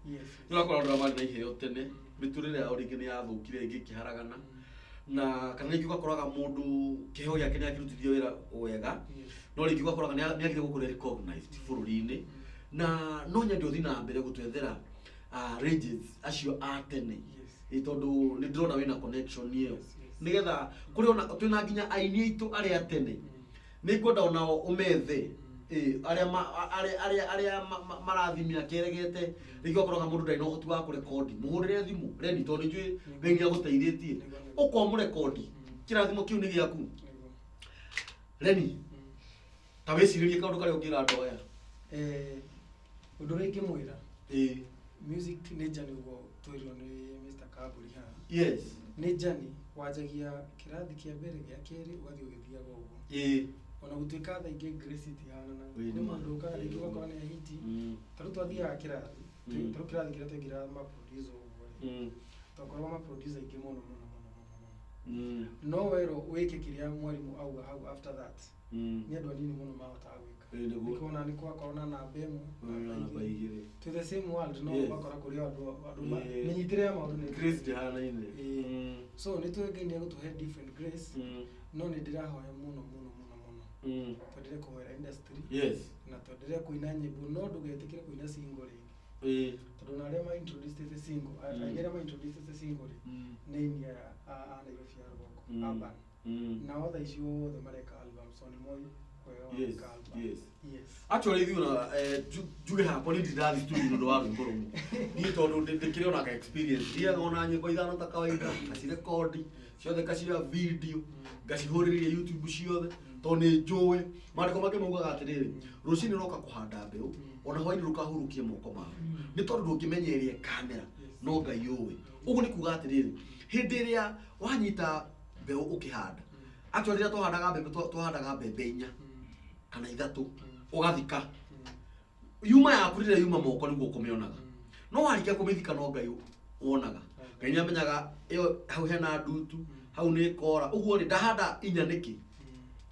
Nĩ ũrakora andũ arĩa marĩ na iheo tene mĩtũrĩre yao rĩngĩ nĩ yathũkire, ĩngĩ ĩkĩharagana, na kana rĩngĩ ũgakoraga mũndũ kĩheo gĩake nĩ akĩrutithio wĩra wega, no rĩngĩ ũgakoraga nĩ agire gũkorwo recognized bũrũri-inĩ. Na no nyende ũthiĩ na mbere gũtwethera legends acio a tene. Ĩ tondũ nĩ ndĩrona wĩna connection ĩyo nĩgetha kũrĩ ona twĩna nginya aini aitũ arĩa tene, nĩ ngwenda onao ũmethe. Ĩ arĩa arĩa arĩa arĩa marathiĩ mĩaka ĩregete, rĩngĩ ũgakoraga mũndũ ndarĩ na ũhoti wa kũrekondi, mũhũrĩre thimũ Reni, tondũ nĩ njũĩ Ngai nĩ agũteithĩtie ũkamũrekondi, kĩrathimo kĩu nĩ gĩaku. Reni, ta wĩcirĩrie kaũndũ karĩa ũngĩra andũ aya. Ũndũ ũrĩa ingĩmwĩra, music nĩ journey, ũguo twĩrirwo nĩ Mr. Kamburi haha. Nĩ journey, wanjagia kĩrathi kĩa mbere, gĩa kerĩ, ũgathiĩ ũgĩthiaga ũguo. Ona gũtuĩka thaa ingĩ grace itihananaga. Ĩĩ, nĩ nĩ ma. Mũndũ ũkaga rĩngĩ ũgakora nĩ ahiti. Ta rĩu twathiaga kĩrathi, ta rĩu kĩrathi kĩrĩa twaingĩraga ma-producer ũguo rĩ, twakoragwo ma-producer aingĩ mũno mũno mũno mũno mũno, no werwo wĩke kĩrĩa mwarimũ auga hau, after that nĩ andũ anini mũno mahotaga gwĩka. Ĩĩ, nĩguo. Nĩkĩo nĩ kwakorwo na namba ĩmwe, Ĩĩ, namba namba igĩrĩ. igĩrĩ. To the same world, no ũgakora kũrĩ andũ mĩnyitĩre ya maũndũ nĩ Grace ndĩhanaine. Ĩĩ. So nĩ tũĩ Ngai nĩ egũtũhe different grace, no nĩ ndĩrahoya mũno mũno mũno mũno twendelee kũhoera industry na twendelee kũina nyĩmbo, no ndũgetĩkĩre kũina single rĩngĩ, tondũ ona arĩa ma introduced single, aini arĩa ma introduced single rĩ, nĩ aini aya a Nairobi ya rũgongo, urban, nao thaa ici othe mareka album, so nĩ moĩ wega wa gwĩka album. Actually ithuĩ ona njuge hakwa nĩ ndirathi studio nĩ ũndũ wa rwĩmbo rũmwe niĩ, tondũ ndĩkĩrĩ ona ka experience, thiaga ona nyĩmbo ithano ta kawaida, ngacirekondi ciothe, ngacioya video, ngacihũrĩrĩria YouTube ciothe, tondũ nĩ njũĩ maandĩko mangĩ maugaga atĩrĩrĩ, rũcinĩ ũroka kũhanda mbeũ, ona hwainĩ rũkahurũkie moko maku, nĩ tondũ ndũngĩmenya ĩrĩa ĩkamera, no Ngai ũĩ. Ũguo nĩ kuga atĩrĩrĩ, hĩndĩ ĩrĩa wanyita mbeũ ũkĩhanda, actually rĩrĩa twahandaga mbembe, twahandaga mbembe inya kana ithatũ, ũgathika yuma yaku, rĩrĩa yuma moko nĩguo ũkũmĩonaga, no warĩkia kũmĩthika no Ngai wonaga. Ngai nĩ amenyaga ĩyo hau hena ndutu, hau nĩ kora. Ũguo rĩ, ndahanda inya nĩkĩ?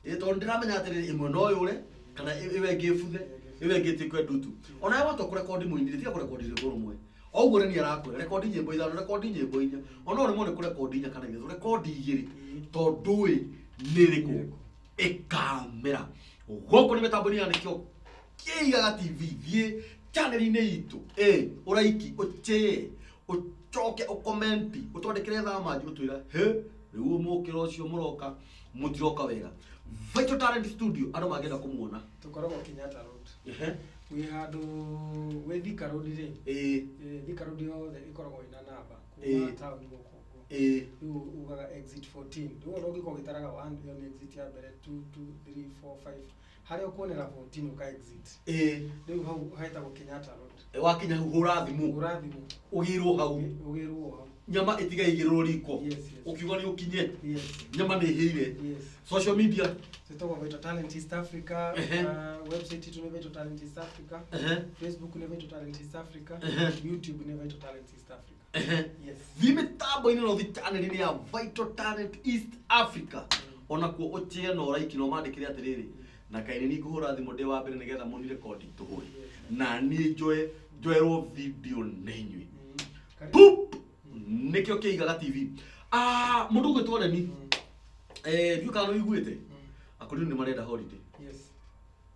Ĩ tondũ ndĩramenya atĩrĩrĩ, ĩmwe no yũre kana ĩyo ĩngĩ ĩbuthe, ĩyo ĩngĩ ĩtuĩke ndutu. Onawe watua kũrekondi mũini, tiga kũrekondi rwĩmbo rũmwe o ũguo Reni arakwĩra, rekondi nyĩmbo ithano, rekondi nyĩmbo inya, ona ũremwo nĩ kũrekondi inya kana ithatũ, rekondi igĩrĩ, tondũ ĩ nĩ ĩrĩkũ ĩkamera. Gũkũ nĩ mĩtambo-inĩ ya nĩkĩo. Kĩigaga TV, thiĩ channel-inĩ itũ, ĩ ũraiki, ũchĩe, ũcoke ũkomenti, ũtwandĩkĩre thaa manji, ũtwĩra he rĩu mũkĩra ũcio mũroka mũtiroka wega. Vital Talent Studio, andũ mangĩenda kũmuona? Tũkoragwo Kenyatta Road. Ehe. Wĩ handũ wĩ Thika Road rĩ. Ĩ. Thika Road yothe ĩkoragwo ĩna namba kuma Ĩ. town gũkũ ũguo. Ĩ. Rĩu ugaga exit 14, rĩu ona ũngĩkorwo ũgĩtaraga 1, ĩyo nĩ exit ya mbere, 2 2 3 4 5, harĩa ũkuonera 14 ũka exit. Ĩ. Rĩu hau hetagwo Kenyatta Road. Wakinya hau hũra thimũ. Hũra thimũ. Ũgĩrwo hau. Ũgĩrwo hau. Nyama ĩtigaigĩrĩrwo riko. Yes. Ũkiuga nĩ ũkinye. Yes. Nyama nĩ ĩhĩire. Yes. Social media? Twĩtagwo Vital Talent East Africa. Ehe. Website itũ nĩ Vital Talent East Africa. Ehe. Facebook nĩ Vital Talent East Africa. Ehe. YouTube nĩ Vital Talent East Africa. Ehe. Yes. Thiĩ mĩtambo-inĩ na ũthiĩ channel-inĩ ya Vital Talent East Africa, onakuo ũchĩe na ũraiki na ũmandĩkĩre atĩrĩrĩ, na kaĩ nĩ ngũhũra thimũ ndĩ wa mbere nĩgetha mũni rekondi tũhũre na niĩ njoe njoerwo video nĩ inyuĩ. Karibu. Pup, nĩkĩo kĩigaga TV. Ah, mũndũ ũgwĩtwo Reni, ndiũĩ kana nĩ ũiguĩte, akũrinũ nĩ marenda holiday. Yes.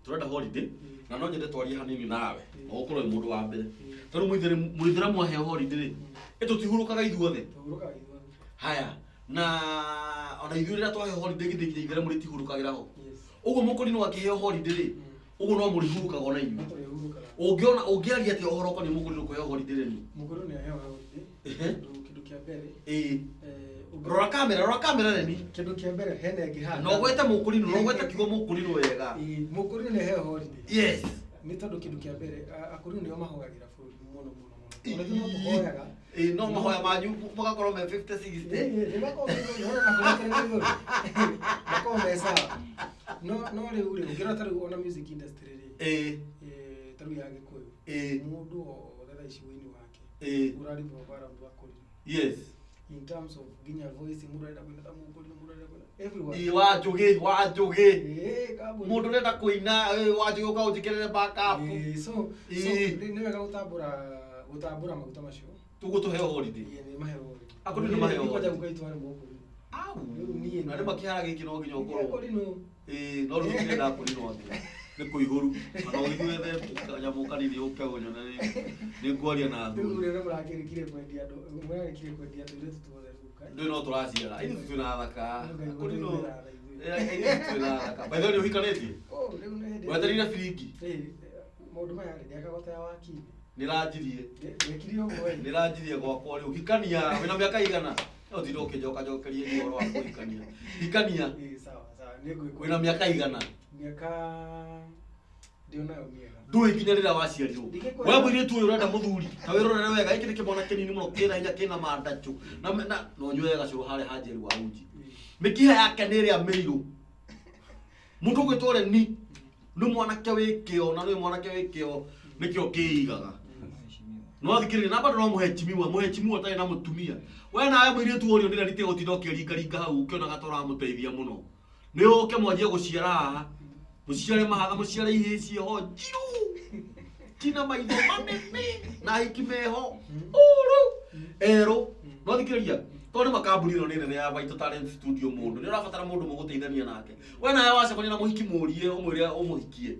Tũrenda holiday, na no nyende twarie hanini nawe, na ũkorwo wĩ mũndũ wa mbere. Mm. Tondũ mũithĩramu mwaheo holiday rĩ, ĩtũtihurũkaga ithuothe? Tũhurũkaga ithuothe. Haya, na ona ithuĩ rĩrĩa twaheo holiday, githĩ nginya itheremu rĩtihurũkagĩra ho? Yes. Ũguo mũkũrinũ akĩheo holiday rĩ, ũguo no mũrĩhurũkaga ona No inyuĩ? tũrĩhurũkaga. Ũngĩona ũngĩaria atĩa ũhoro ũkoniĩ mũkũrinũ kũheo holiday rĩ? Mũkũrinũ nĩ aheo holiday. Ehe. Tondũ kĩndũ kĩa mbere, Ĩ. Rora kamera, rora kamera, Reni. Kĩndũ kĩa mbere hena ĩngĩ haha. Na ũgwete mũkũrinũ, na ũgwete kiugo mũkũrinũ wega. Ĩ, mũkũrinũ nĩ aheo holiday. Yes. Nĩ tondũ kĩndũ kĩa mbere, akũrinũ nĩo mahoyagĩra bũrũri mũno mũno mũno. Ona ithuĩ no tũhoyaga. Ĩ, no mahoya manyu magakorwo me 50 60. Ĩ, makoragwo me igũrũ, na kũrekereria igũrũ. Makoragwo me sawa. No rĩu rĩ, ũngĩrora ta rĩu ona music industry rĩ, Ĩ. ta rĩu ya Gĩkũyũ, Ĩ. mũndũ wothe thaa ici ũini wake Ĩ. ũra revolve around akũrinũ. Yes. In terms of nginya voice, mũndũ arenda kũina ta mũkũrinũ, mũndũ arenda kũina everyone. Ĩ, wa njũgĩ, wa njũgĩ. Ĩ, kambuni. Mũndũ ũrenda kũina, ĩ, wa njũgĩ ũka ũnjĩkĩrĩre backup. Ĩ, so Ĩ. nĩ wega gũtambũra maguta macio. Tũguo tũheo holiday. Ĩ, nĩ maheo holiday. Akũrinũ nĩ maheo Niĩ kwanja holiday. gũka itware mũkũrinũ. Au. Rĩu niĩ Na rĩu makĩhara gĩkĩ no nginya ũkorwo. Akũrinũ. Ĩ, no rĩu tũtirenda akũrinũ angĩ. Nĩ kũihũru. Ona ũgĩthiĩ wethe kanyamũ kanini ũke ũnyone nĩ ngwaria na Rĩu athuri. rĩrĩa mũrakĩrĩkire kwendia andũ, mũrarĩkirie kwendia tũirĩtu tuothe rĩu kaĩ. Ndũĩ no tũraciara. Ithuĩ twĩna athaka. Ngai Akũrinũ. gũtũiguĩra tha ithuĩ. Ithuĩ twĩna athaka. By the way, nĩ ũhikanĩtie? Oh, rĩu nĩ hĩndĩ. Wetereire biringi? Ĩ, maũndũ maya rĩ, ndĩakagwo ta ya wakini. Nĩranjirie. Ndekire ũguo ĩ. Nĩranjirie gwakwa rĩu. Hikania, wĩna mĩaka igana? No ũtinde ũkĩnjokanjokeria ũhoro wa kũhikania. Hikania. Ĩ, sawa sawa, nĩngwĩkwo. Wĩna mĩaka igana? Mĩaka ndĩonayo mĩega. Ndũĩ nginya rĩrĩa waciarirwo. Ndingĩkwĩra. We mũirĩtu ũyũ ũrenda mũthuri, ta wĩrorere wega, gĩkĩ nĩ kĩmwana kĩnini mũno kĩna hinya, kĩna mandacũ. Na no ũnyue gacũrũ harĩa ha Njeri wa Uji. Mĩkiha yake nĩ ĩrĩa mĩirũ. Mũndũ ũgwĩtwo Reni nĩ mwanake wĩ kĩo, na nĩ mwanake wĩ kĩo nĩkĩo kĩigaga. No athikĩrĩria na bado no mũhechimiwa, mũhechimiwa ũtarĩ na mũtumia. We nawe mũirĩtu ũrĩa ndĩrenda nĩtiga gũtinda ũkĩringaringa hau ũkĩonaga ta ũramũteithia mũno. Nĩ ũke mwanjie gũciara haha. Mũciare mahatha, mũciare ihĩĩ ciĩho njirũ. Cina maitho manene na hiki meho. Ũru. Erũ. No thikĩrĩria. Tondũ nĩ makambuni ĩno nĩ nene ya Vital Talent Studio, mũndũ nĩ ũrabatara mũndũ mũgũteithania nake. We nawe wacemania na mũhiki mũrie ũmwĩre ũmũhikie.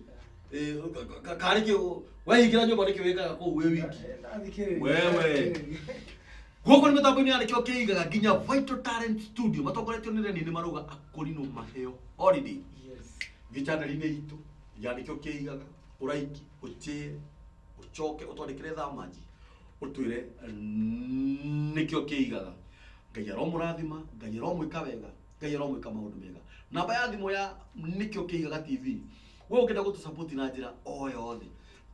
Karĩ kĩ wehingĩra nyũmba nĩkĩ wĩkaga kũu wĩ wiki? Ndathikĩrĩria. Wewe. Gũkũ nĩ mĩtambo-inĩ ya nĩkĩo kĩigaga nginya Vital Talent Studio matongoretio nĩ Reni nĩ marauga akũrinũ maheo holiday. Yes. Thiĩ channel-inĩ itũ ya nĩkĩo kĩigaga, ũraiki, ũchĩe, ũcoke ũtwandĩkĩre thamaji, ũtwĩre nĩkĩo kĩigaga. Ngai aromũrathima, Ngai aromwĩka wega, Ngai aromwĩka maũndũ mega. Namba ya thimũ ya nĩkĩo kĩigaga TV, we ũngĩenda gũtũsupport na njĩra o yothe,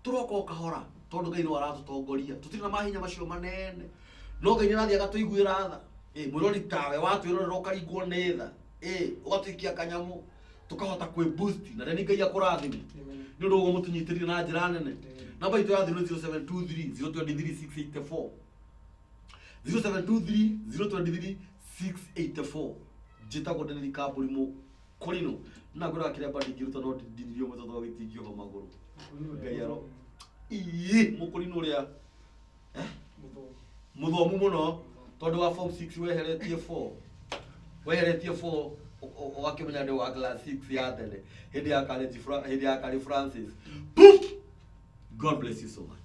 tũroka o kahora tondũ Ngai no aratũtongoria, tũtirĩ na mahinya macio manene, no Ngai nĩ arathiĩ agatũiguĩra tha. Ĩ, mwĩrori tawe watwĩrorera ũkaringwo nĩ tha, ĩ, ũgatũikia kanyamũ tũkahota kwĩ boost, na rĩu Ngai akũrathime nĩ ũndũ ũguo mũtũnyitĩrĩire na njĩra nene. Namba itũ ya thimũ nĩ 0723 023 684, 0723 023 684. Njĩtagwo Daniel Kambũri Mũkũrinũ, na ngwĩraga kĩrĩa mba ndingĩruta no ndinirio mũtwe tondũ gĩtingĩoha magũrũ. Ngai aro ii mũkũrinũ ũrĩa Mũthomu. Mũthomu mũno, tondũ wa form 6 weheretie 4, weheretie 4, ũgakĩmenya nĩ wa class 6 ya tene hĩndĩ ya college, hĩndĩ ya Kari Francis. Puf! God bless you so much.